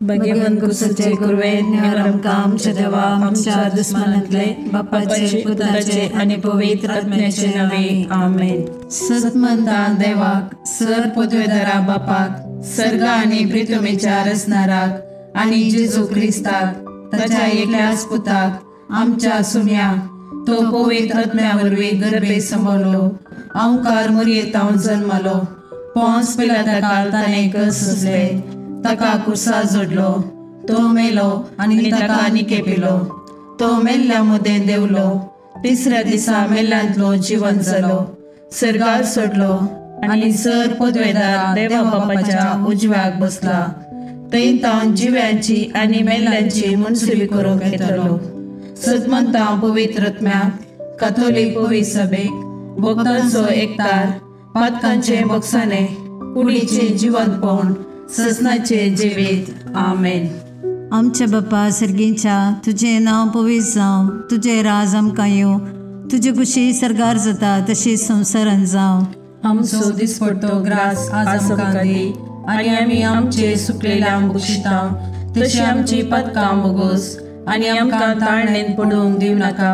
भगवंत कुसाचे कुरवे निवार आमकां आमच्या देवा आमच्या दुस्मानांतले बापाचे पुताचे आनी पवित्र आत्म्याचे नावे आमेन। सतमंता देवाक सर पदवेदारा बापाक सर्गा आनी प्रितुमेच्या रचणाराक आनी जेजू क्रिस्ताक ताच्या एकल्याच पुताक आमच्या सुम्या तो पवित्र आत्म्या वरवीं गर्भे सांबाळलो अंकार मुरयेतावन जल्मलो पोंस पिलाता काल ताणें कस सोंसले ताका कुर्सा जोडलो तो मेलो आनी ताका निकेपिलो तो मेल्ल्या मदें देंवलो तिसऱ्या दिसा मेल्ल्यांतलो जिवन जालो सर्गार सोडलो आनी सर पदवेदार देवा बापाच्या उजव्याक बसला थंय तावन जिव्यांची आनी मेल्ल्यांची मनसुली करूंक येतलो। सतमंता पवित्र आत्म्याक काथोलीक पवित्र सभेक भक्तांचो एकतार पातकांचे बक्षाने कुडीचे जिवंतपण ससनाचे जिवीत आमेन। आमच्या बापा सर्गीच्या तुजें नांव पवित्र जावं, तुजें राज आमकां येवं, तुजे खुशी सर्गार जाता तशी संवसारान जावं। आमचो दिसपडतो ग्रास आज आमकां दी आनी आमी आमचे सुकलेल्या बक्षिता तशी आमची पदकां बोगोस आनी आमकां ताळणेन पडूंक दिवं नाका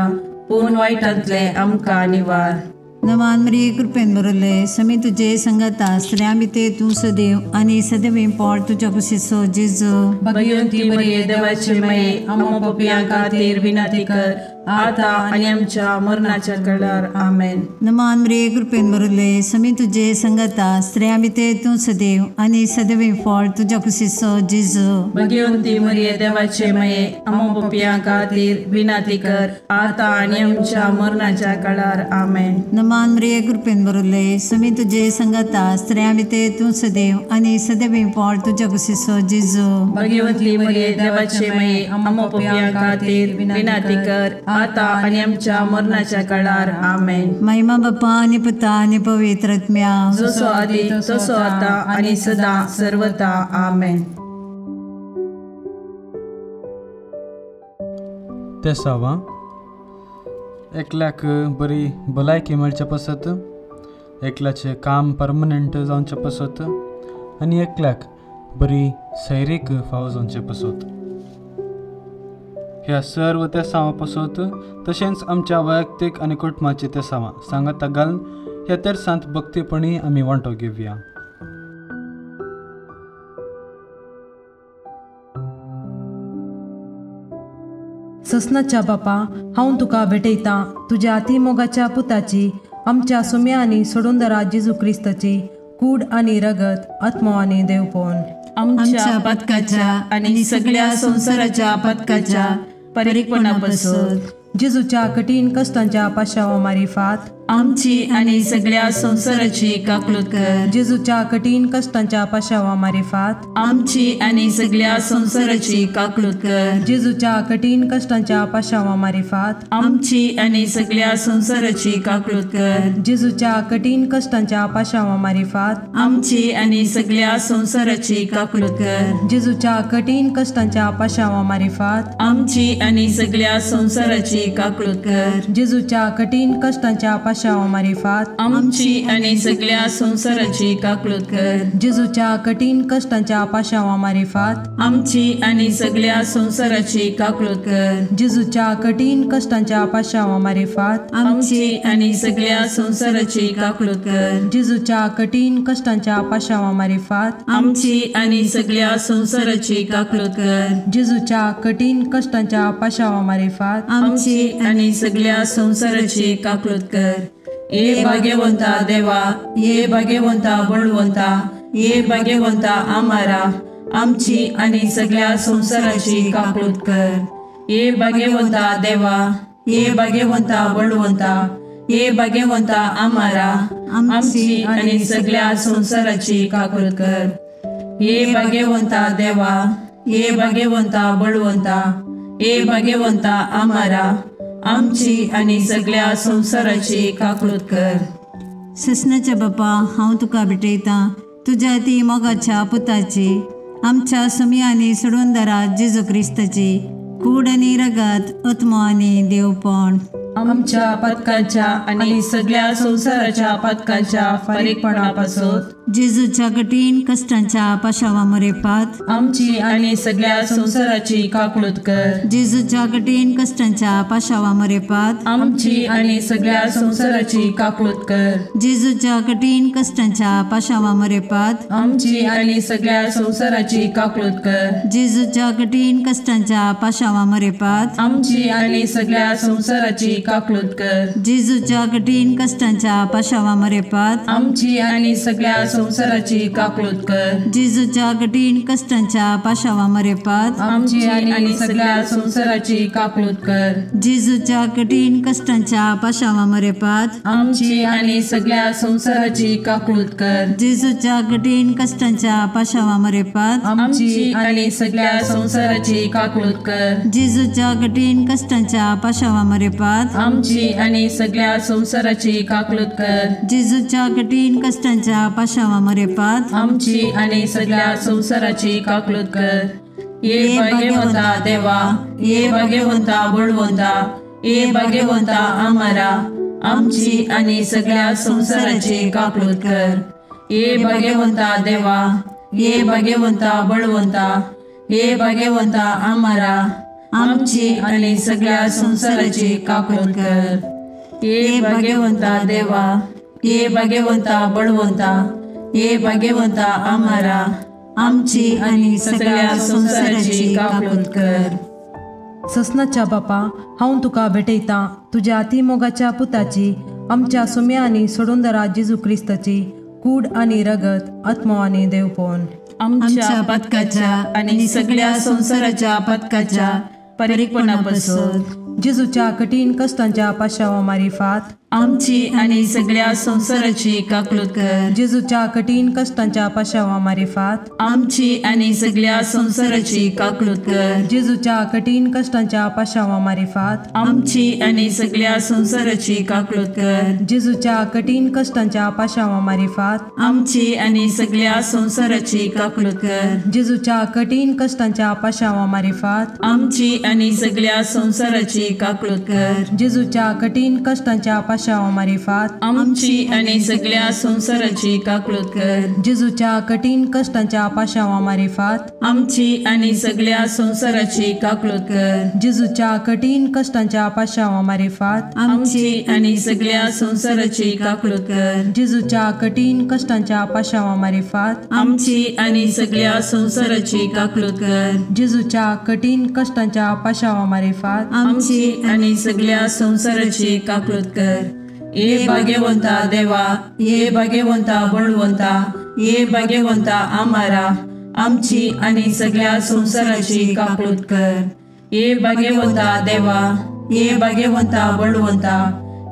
पूण वायटांतले आमकां निवार। नवान मरिये कृपेन भरले समी तुझे संगता स्त्रियां भितर तूं सदैव आनी सदैव पोट तुज्या कुशीचो जेजू। भगवंती मरिये देवाचे माये आमकां पापयां खातीर विनंती कर आता आनी आमच्या मरणाच्या वेळार आमेन। नमान मरिये कृपेन भरले समी तुझे संगता स्त्रियां भितर तूं सदैव आनी सदैव पोट तुज्या कुशीचो जेजू। भगवंती मरिये देवाचे माये आमकां पापयां खातीर विनंती कर आता आनी आमच्या मरणाच्या वेळार आमेन। नमान मरिये कृपेन भरले समी तुझे संगता स्त्रियां भितर तूं सदैव आनी सदैव पोट तुज्या कुशीचो जेजू। भगवंती मरिये देवाचे माये आमकां पापयां खातीर विनंती कर आता आनी आमच्या मरणाच्या काळार आमेन। महिमा बापा आनी पुता आनी पवित्र आत्म्या जसो आदी तसो आता आनी सदा सर्वता आमेन। तेसावा एकल्याक बरी भलायकी मेळचे पसत, एकल्याचें काम परमनंट जावचें पसत आनी एकल्याक बरी सैरीक फावो जावचें पसत। ह्या सर्व तेसांवां पसत तशेंच आमच्या वैयक्तीक आनी कुटुंबाची तेसांवां सांगाता घालून ह्या तेरसांत भक्तीपणी आमी वांटो घेवया। ससनाच्या बापा हांव तुका भेटयतां तुज्या अतिमोगाच्या पुताची आमच्या सुम्या आनी सोडूनदारा जेजू क्रिस्ताची कूड आनी रगत आत्मो आनी देवपण आमच्या पदकाच्या आनी सगळ्या संवसाराच्या पदकाच्या परिपणा पासून जेजूच्या कठीण कष्टांच्या पाशावा मारिफात आमची आनी सगळ्या संवसाराची काकलूत कर। जेजूच्या कठीण कष्टांच्या पाशावा मारिफात आमची आनी सगळ्या संवसाराची काकलूत कर। जेजूच्या कठीण कष्टांच्या पाशावा मारिफात आमची आनी सगळ्या संवसाराची काकलूत कर। जेजूच्या कठीण कष्टांच्या पाशावा मारिफात आमची आनी सगळ्या संवसाराची काकलूत कर। जेजूच्या कठीण कष्टांच्या पाशावा मारिफात आमची आनी सगळ्या संवसाराची काकलूत कर। जेजूच्या कठीण कष्टांच्या पाशावा मारिफात आमची आनी सगळ्या संवसाराची काकलूत कर। जेजूच्या कठीण कष्टांच्या पाशावा मारिफात आमची आनी सगळ्या संवसाराची काकलूत कर। जेजूच्या कठीण कष्टांच्या पाशावा मारिफात आमची आनी सगळ्या संवसाराची काकलूत कर। जेजूच्या कठीण कष्टांच्या पाशावा मारिफात आमची आनी सगळ्या संवसाराची काकलूत कर। जेजूच्या कठीण कष्टांच्या पाशावा मारिफात आमची आनी सगळ्या संवसाराची काकलूत कर। ये भाग्यवंता देवा, ये भाग्यवंता बळवंता, ये भाग्यवंता आमारा आमची आनी सगळ्या संवसाराची काकलूत कर। ये भाग्यवंता देवा, ये भाग्यवंता बळवंता, ये भाग्यवंता आमारा आमची आनी सगळ्या संवसाराची काकलूत कर। ये भाग्यवंता देवा, ये भाग्यवंता बळवंता, ये भाग्यवंता आमारा आमची आनी सगळ्या संवसाराची काकलूत कर। ससनाच्या बापा हांव तुका भेटयतां तुज्या ती मोगाच्या पुताची आमच्या सुमी आनी सोडूनदारा जेजू क्रिस्ताची कूड आनी रगत आत्मो आनी देवपण आमच्या पातकांच्या आनी सगळ्या संवसाराच्या पातकांच्या फारीकपणा पासत जेजूच्या कठीण कश्टांच्या पाशावा मरेपात आमची आनी सगळ्या संवसाराची काकळूत कर। जेजूच्या कठीण कश्टांच्या पाशावा मरेपात आमची आनी सगळ्या संवसाराची काकळूत कर। जेजूच्या कठीण कश्टांच्या पाशावा मरेपात आमची आनी सगळ्या संवसाराची काकळूत कर। जेजूच्या कठीण कश्टांच्या पाशावा मरेपात आमची आनी सगळ्या संवसाराची काकळूत कर। जेजूच्या कठीण कश्टांच्या पाशावा मरेपात आमची आनी सगळ्या संवसाराची काकळूत कर। जेजूच्या कठीण कश्टांच्या पाशावा मरेपात आमची आनी सगळ्या संवसाराची काकळूत कर। जेजूच्या कठीण कश्टांच्या पाशावा मरेपात आमची आनी सगळ्या संवसाराची काकळूत कर। जेजूच्या कठीण कश्टांच्या पाशावा मरेपात आमची आनी सगळ्या संवसाराची काकळूत कर। जेजूच्या कठीण कश्टांच्या पाशावा मरेपात आमची आनी सगळ्या संवसाराची काकळूत कर। जेजूच्या कठीण कश्टांच्या पाशावा मरेपात आमची आनी सगळ्या संवसाराची काकळूत कर। ये भाग्यवंता देवा, ये भाग्यवंता बळवंता, ये भाग्यवंता आमारा, आमची आनी सगळ्या संवसाराची काकळूत कर। ये भाग्यवंता देवा, ये भाग्यवंता बळवंता, ये भाग्यवंता आमारा, आमची आनी सगळ्या संवसाराची काकळूत कर। ये भाग्यवंता देवा, ये भाग्यवंता बळवंता, ये भाग्यवंता आमारा, आमची आनी सगळ्या संवसाराची काकळूत कर। ससनाच्या बापा, हांव तुका भेटयतां तुज्या अतिमोगाच्या पुताची, आमच्या सुम्या आनी सोडूनदारा जेजू क्रिस्ताची कूड आनी रगत, आत्मो आनी देवपण आमच्या पातकाच्या आनी सगळ्या संवसाराच्या पातकाच्या फारीकपणा पासून जेजूच्या कठीण कश्टांच्या पाशावा मारिफात आमची आनी सगळ्या संवसाराची काकळूत कर। जेजूच्या कठीण कश्टांच्या पाशावा मारिफात आमची आनी सगळ्या संवसाराची काकळूत कर। जेजूच्या कठीण कश्टांच्या पाशावा मारिफात आमची आनी सगळ्या संवसाराची काकळूत कर। जेजूच्या कठीण कश्टांच्या पाशावा मारिफात आमची आनी सगळ्या संवसाराची काकळूत कर। जेजूच्या कठीण कश्टांच्या पाशावा मारिफात आमची आनी सगळ्या संवसाराची काकळूत कर। जेजूच्या कठीण कश्टांच्या पाशावा मारिफात आमची आनी सगळ्या संवसाराची काकळूत कर। जेजूच्या कठीण कश्टांच्या पाशावा मारिफात आमची आनी सगळ्या संवसाराची काकळूत कर। जेजूच्या कठीण कश्टांच्या पाशावा मारिफात आमची आनी सगळ्या संवसाराची काकळूत कर। जेजूच्या कठीण कश्टांच्या पाशावा मारिफात आमची आनी सगळ्या संवसाराची काकळूत कर। जेजूच्या कठीण कश्टांच्या पाशावा मारिफात आमची आनी सगळ्या संवसाराची काकळूत कर। ये भाग्यवंता देवा, ये भाग्यवंता बळवंता, ये भाग्यवंता आमारा, आमची आनी सगळ्या संवसाराची काकळूत कर। ये भाग्यवंता देवा, ये भाग्यवंता बळवंता,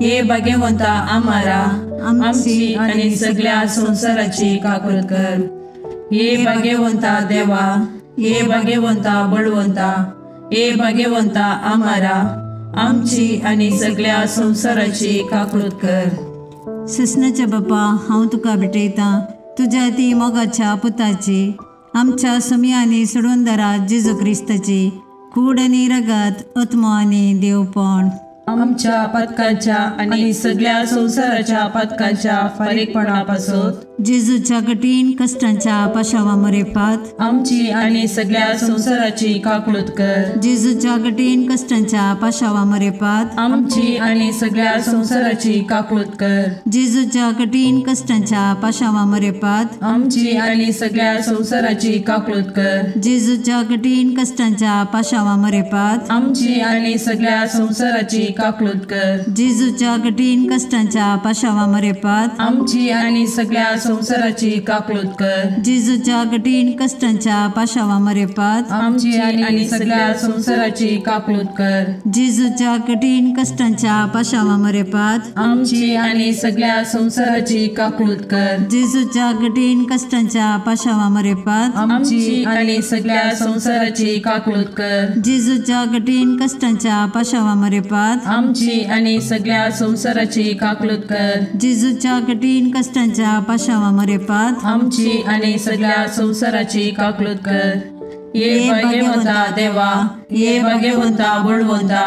ये भाग्यवंता आमारा, आमची आनी सगळ्या संवसाराची काकळूत कर। ये भाग्यवंता देवा, ये भाग्यवंता बळवंता, ये भाग्यवंता आमारा, आमची आनी सगळ्या संवसाराची काकळूत कर। ससनाच्या बापा, हांव तुका भेटयतां तुज्या ती मोगाच्या पुताची, आमच्या सुम्या आनी सोडूनदारा जेजू क्रिस्ताची कूड आनी रगत, आत्मो आनी देवपण आमच्या पातकांच्या आनी सगळ्या संवसाराच्या पातकांच्या फारीकपणा पासून जेजूच्या कठीण कश्टांच्या पाशावा मरेपात आमची आनी सगळ्या संवसाराची काकळूत कर। जेजूच्या कठीण कश्टांच्या पाशावा मरेपात आमची आनी सगळ्या संवसाराची काकळूत कर। जेजूच्या कठीण कश्टांच्या पाशावा मरेपात आमची आनी सगळ्या संवसाराची काकळूत कर। जेजूच्या कठीण कश्टांच्या पाशावा मरेपात आमची आनी सगळ्या संवसाराची काकळूत कर। जेजूच्या कठीण कश्टांच्या पाशावा मरेपात आमची आनी सगळ्या संवसाराची काकळूत कर। जेजूच्या कठीण कश्टांच्या पाशावा मरेपात आमची आनी सगळ्या संवसाराची काकळूत कर। जेजूच्या कठीण कश्टांच्या पाशावा मरेपात आमची आनी सगळ्या संवसाराची काकळूत कर। जेजूच्या कठीण कश्टांच्या पाशावा मरेपात आमची आनी सगळ्या संवसाराची काकळूत कर। जेजूच्या कठीण कश्टांच्या पाशावा मरेपात आमची आनी सगळ्या संवसाराची काकळूत कर। जेजूच्या कठीण कश्टांच्या पाशावा मरेपात आमची आनी सगळ्या संवसाराची काकळूत कर। ये भाग्यवंता देवा, ये भाग्यवंता बळवंता,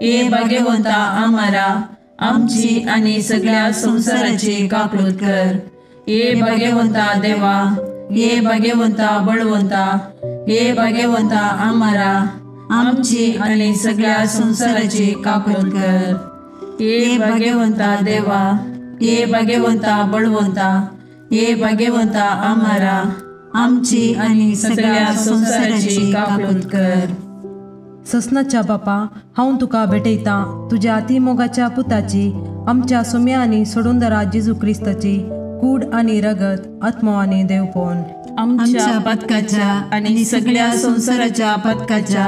ये भाग्यवंता आमारा आमची आनी सगळ्या संवसाराची काकळूत कर. ये भाग्यवंता देवा, ये भाग्यवंता बळवंता, ये भाग्यवंता आमारा आमची आनी सगळ्या संवसाराची काकळूत कर. ये भाग्यवंता देवा, ये भाग्यवंता बळवंता, ये भाग्यवंता आमारा आमची आनी सगळ्या संवसाराची काकळूत कर. ससनाच्या बापा, हांव तुका भेटयतां तुज्या अति मोगाच्या पुताची, आमच्या सोम्या आनी सोडूंदरा जेजू क्रिस्ताची कूड आनी रगत, आत्मो आनी देवपण आमच्या पथकाच्या आनी सगळ्या संवसाराच्या पथकाच्या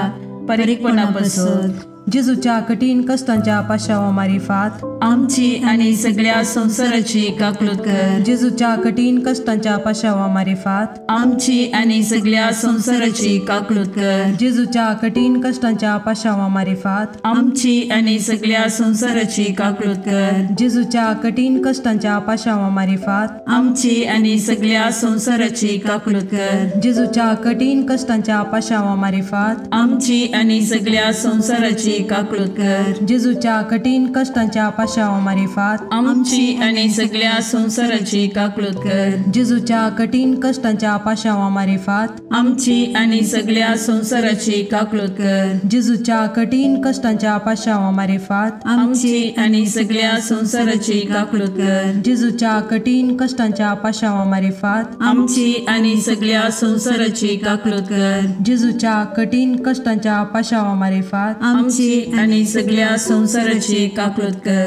परिपणापासून जेजूच्या कठीण कष्टांच्या पाशावा मारिफात आमची आनी सगळ्या संवसाराची काकळूत कर. जेजूच्या कठीण कष्टांच्या पाशावा मारिफात आमची आनी सगळ्या संवसाराची काकळूत कर. जेजूच्या कठीण कष्टांच्या पाशावा मारिफात आमची आनी सगळ्या संवसाराची काकळूत कर. जेजूच्या कठीण कष्टांच्या पाशावा मारिफात आमची आनी सगळ्या संवसाराची काकळूत कर. जेजूच्या कठीण कष्टांच्या पाशावा मारिफात आमची आनी सगळ्या संवसाराची काकळूत कर. जेजूच्या कठीण कष्टांच्या पाशावा मारिफात आमची आनी सगळ्या संवसाराची काकळूत कर. जेजूच्या कठीण कष्टांच्या पाशावा मारिफात आमची आनी सगळ्या संवसाराची काकळूत कर. जेजूच्या कठीण कष्टांच्या पाशावा मारिफात आमची आनी सगळ्या संवसाराची काकळूत कर. जेजूच्या कठीण कष्टांच्या पाशावा मारिफात आमची आनी सगळ्या संवसाराची काकळूत कर. जेजूच्या कठीण कष्टांच्या पाशावा मारिफात आमची आनी सगळ्या संवसाराची काकळूत कर.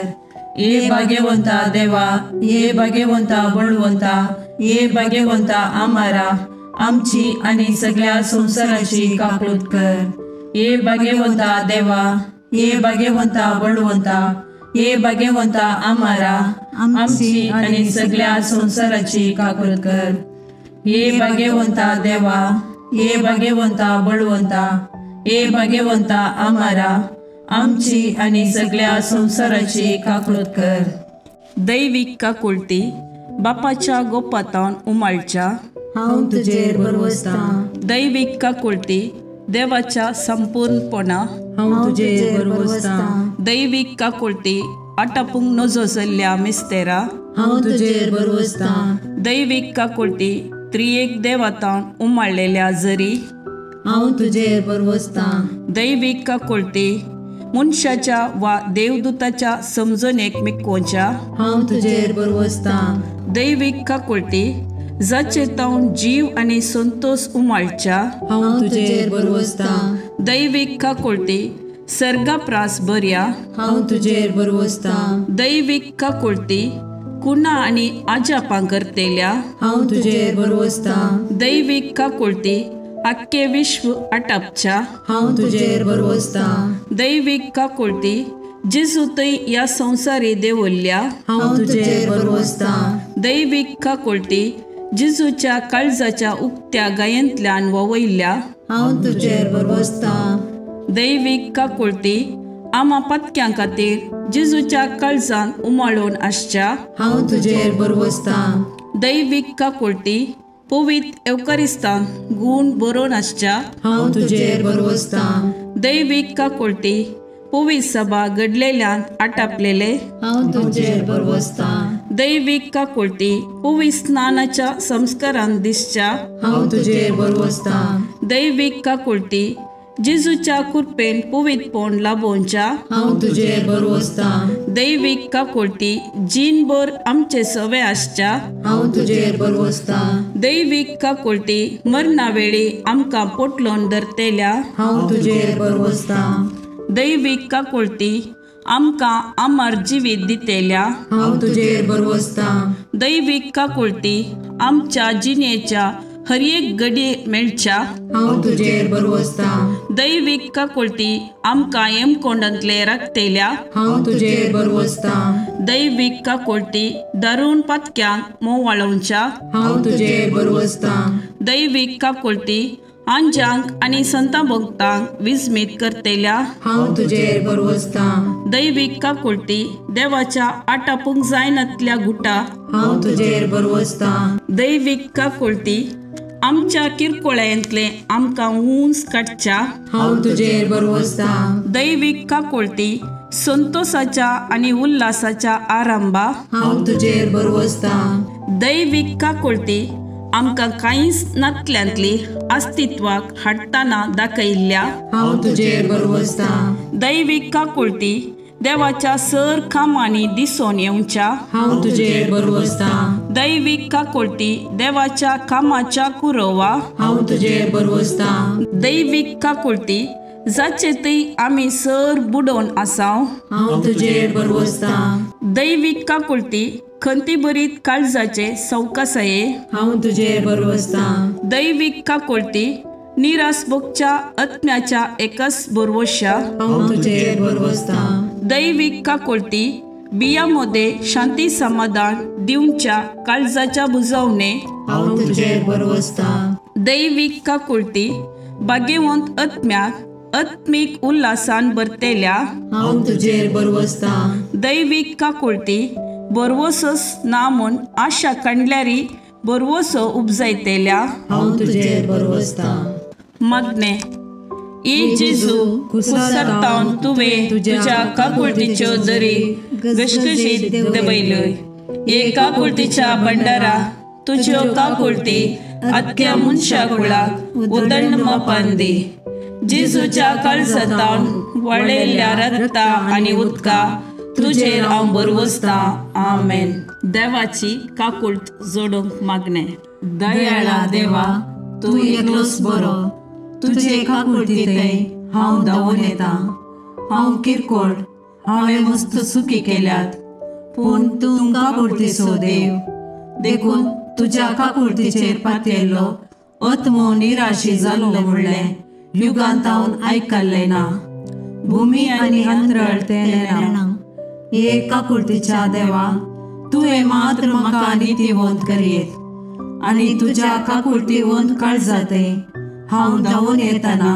ये भाग्यवंता देवा, ये भाग्यवंता बळवंता, ये भाग्यवंता आमारा आमची आनी सगळ्या संवसाराची काकळूत कर. ये भाग्यवंता देवा, ये भाग्यवंता बळवंता, ये भाग्यवंता आमारा आमची आनी सगळ्या संवसाराची काकळूत कर. ये भाग्यवंता देवा, ये भाग्यवंता बळवंता, ये भाग्यवंता आमारा आमची आनी सगळ्या संवसाराची काकळूत कर. दैवीक काकुळती बापाच्या गोपातावन उमाळच्या हांव तुजेर भरवसतां. दैवीक काकुळती देवाच्या संपूर्णपणा हांव तुजेर भरवसतां. दैवीक काकुळती आटापूंक नजो जाल्ल्या मिस्तेरा हांव तुजेर भरवसतां. दैवीक काकुळती त्रियेक देवातावन उमाळलेल्या जरी हांव तुजेर भरवसतां. दैवीक काकुळती मनशाच्या वा देवदूताच्या समजणेक मिकोवच्या हांव तुजेर भरवसतां. दैवीक काकुळती जाचे तावन जीव आनी संतोष उमाळच्या हांव तुजेर भरवसतां. दैवीक काकुळती सर्गाप्रास बऱ्या हांव तुजेर भरवसतां. दैवीक काकुळती कुणा आनी आजापां करतेल्या हांव तुजेर भरवसतां. दैवीक काकुळती आख्खे विश्व आटापच्या हांव तुजेर भरवसतां. दैवीक काकुळती जेजू थंय ह्या संवसारी देवल्ल्या हांव तुजेर भरवसतां. दैवीक काकुळती जेजूच्या काळजाच्या उक्त्या गायेंतल्यान ववयल्ल्या हांव तुजेर भरवसतां. दैवीक काकुळती आमा पत्क्यां खातीर जेजूच्या काळजान उमाळून आसच्या हांव तुजेर भरवसतां. दैवीक काकुळती पवित्र एवकारिस्तान गूण बरोवन आसच्या हांव तुजेर भरवसतां. दैवीक काकुळती पवित्र सभा घडलेल्यान आटापलेले हांव तुजेर भरवसतां. दैवीक काकुळती पवित्र स्नानाच्या संस्कारान दिसच्या हांव तुजेर भरवसतां. दैवीक काकुळती जेजूच्या कृपेन पवित्रपण लाभोवच्या हांव तुजेर भरवसतां. दैवीक काकुळती जीणभर आमचे सवे आसच्या हांव तुजेर भरवसतां. दैवीक काकुळती मरणा वेळी आमकां पोटलोन धरतेल्या हांव तुजेर भरवसतां. दैवीक काकुळती आमकां अमर जिवीत दितेल्या हांव तुजेर भरवसतां. दैवीक काकुळती आमच्या जिणेच्या हर एक घडये मेळच्या हांव तुजेर भरवसतां. दैवीक काकुळती आमकां येमकोंडांतले राखतेल्या हांव तुजेर भरवसतां. दैवीक काकुळती दारून पातक्यांक मोवाळोवच्या हांव तुजेर भरवसतां. दैवीक काकुळती आंजांक आनी संता भक्तांक विस्मीत करतेल्या हांव तुजेर भरवसतां. दैवीक काकुळती देवाच्या आटापूंक जायनातल्या गुटा हांव तुजेर भरवसतां. दैवीक काकुळती आमच्या किरकोळ्यांतले आमकां उंच काडच्या हांव तुजेर भरवसतां। दैवीक काकुळटी संतोषाच्या आनी उल्हासाच्या आरंभा हांव तुजेर भरवसतां। दैवीक काकुळटी आमकां कांयच नातल्यांतली अस्तित्वाक हाडटना दाखयल्ल्या हांव तुजेर भरवसतां। दैवीक काकुळटी देवाच्या सर कामांनी दिसून येवच्या हांव तुजेर भरवसतां। दैवीक काकुळटी देवाच्या कामाच्या कुरोवा हांव तुजेर भरवसतां। दैवीक काकुळटी जाचे थंय आमी सर बुडोवन आसाव हांव तुजेर भरवसतां। दैवीक काकुळटी खंतीभरीत काळजाचे सवकासाये हांव तुजेर भरवसतां। दैवीक काकुळटी निराश भोगच्या आत्म्याच्या एकच भरवश्या हांव तुजेर भरवसतां। दैवीक काकुळटी बिया मध्ये शांती समाधान दिवच्या काळजाच्या बुजवणे हांव तुजेर भरवसतां। दैवीक काकुळटी भाग्यवंत आत्म्याक आत्मीक उल्हासान भरतेल्या हांव तुजेर भरवसतां। दैवीक काकुळटी भरवसोच ना म्हूण आशा काडल्यारी भरवसो उपजायतेल्या हांव तुजेर भरवसतां। मागणें ए जेजू कुसरतावन तुवें तुज्या काकुळटीच्यो दरी घसघशीत देंवयल्यो। हे काकुळटीच्या भंडारा तुज्यो काकुळटी आख्या मनशा कुळाक उदंड मापान दी। जेजूच्या काळजांतावन वळयल्ल्या रक्ता आनी उदका तुजेर हांव भरवसतां। आमेन। देवाची काकुळट जोडूंक मागणें। दयाळा देवा, तूं एकलोच बरो, तुजे काकुळटींतय हांव धांवून येता। हांव किरकोळ, हांवें मस्त चुकी केल्यात, पूण तूं काकुळटीचो देव, देखून तुज्या काकुळटीचेर पातयेल्लो आत्मो निराशी जाल्लो म्हणलें युगांतावन आयकल्लें ना। भुमी आनी अंतरळ तें नेणा। हे काकुळटीच्या देवा, तुवें मात्र म्हाका नितीवंत करयेत आनी तुज्या काकुळटीवंत काळजांतय हांव धांवून येतना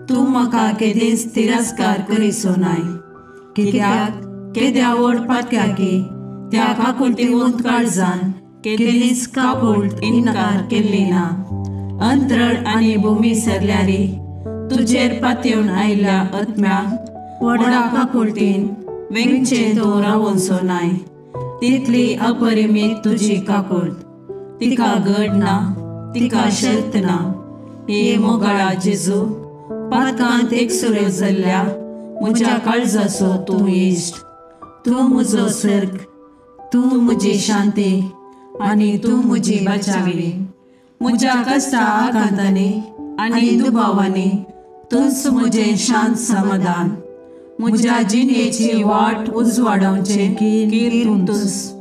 तूं म्हाका केदींच तिरस्कार करिसो नाय। कित्याक केद्या व्हड पातक्याकी त्या काकुळटीवंत काळजान केदींच काकुळट इन्कार केल्ली ना। अंतरळ आनी भुमी सरल्यारी तुजेर पातयेवन आयिल्ल्या आत्म्याक व्हडा काकुळटीन वेंगचें तूं रावोनसो नाय। तितली अपरिमीत तुजी काकुळट, तिका गड ना, तिका शर्त ना। हे मोगाळा जेजू, पातकांत एकसुरो जाल्ल्या म्हज्या काळजाचो तूं इश्ट, तूं म्हजो सर्ग, तूं म्हजी शांती आनी तूं म्हजी बचावी। म्हज्या कश्टा आकांतांनी आनी दुबावांनी तूंच म्हजें शांत समाधान। म्हज्या जिणेची वाट उजवाडावचें कीर तूंच,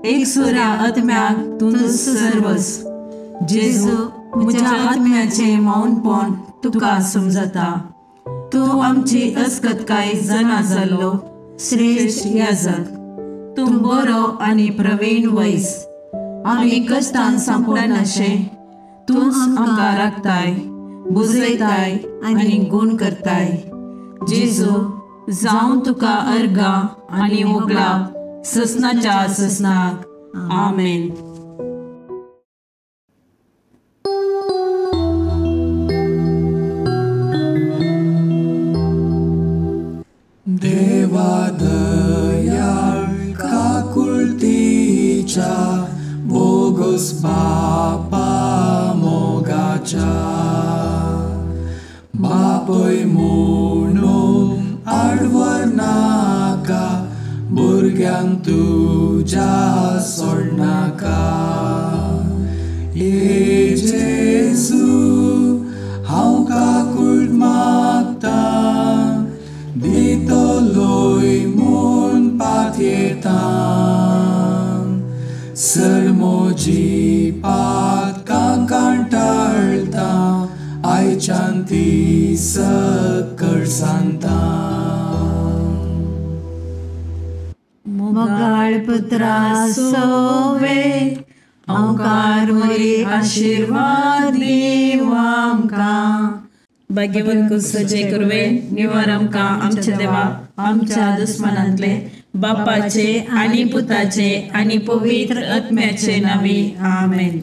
एकसुऱ्या आत्म्याक तूंच सर्वस। जेजू, म्हज्या आत्म्याचें मौनपण तुका समजता। तूं आमची अस्कतकाय जाणा जाल्लो श्रेश्ठ याजक, तूं बरो आनी प्रवीण वैस। आमी कश्टान सांपडनाशें तूंच आमकां राखताय, बुजयताय आनी गूण करताय। जेजू, जावं तुका अर्गां आनी होगळाप ससनाच्या ससनाक। आमेन। देवा दयाळ काकुळटीच्या बोगस बापा मोगाच्या, बापय म्हणून आडवर नाका, भुरग्यांक तुज्या सोडनाका। हे जेजू, हांव काकुळट मागतां, दितलोय म्हूण पातयेतां। सर म्हजी पातकां कंटाळटा, आयच्यान ती सकळ सांगता। मोगाळ पुत्रा सोवे ओंकार मरी आशीर्वाद दीव आमकां। भाग्यवंत कुसचे कुरवे निवार आमकां आमच्या देवा आमच्या दुस्मनांतले बापाचे आनी पुताचे आनी पवित्र आत्म्याचे नांवी आमेन।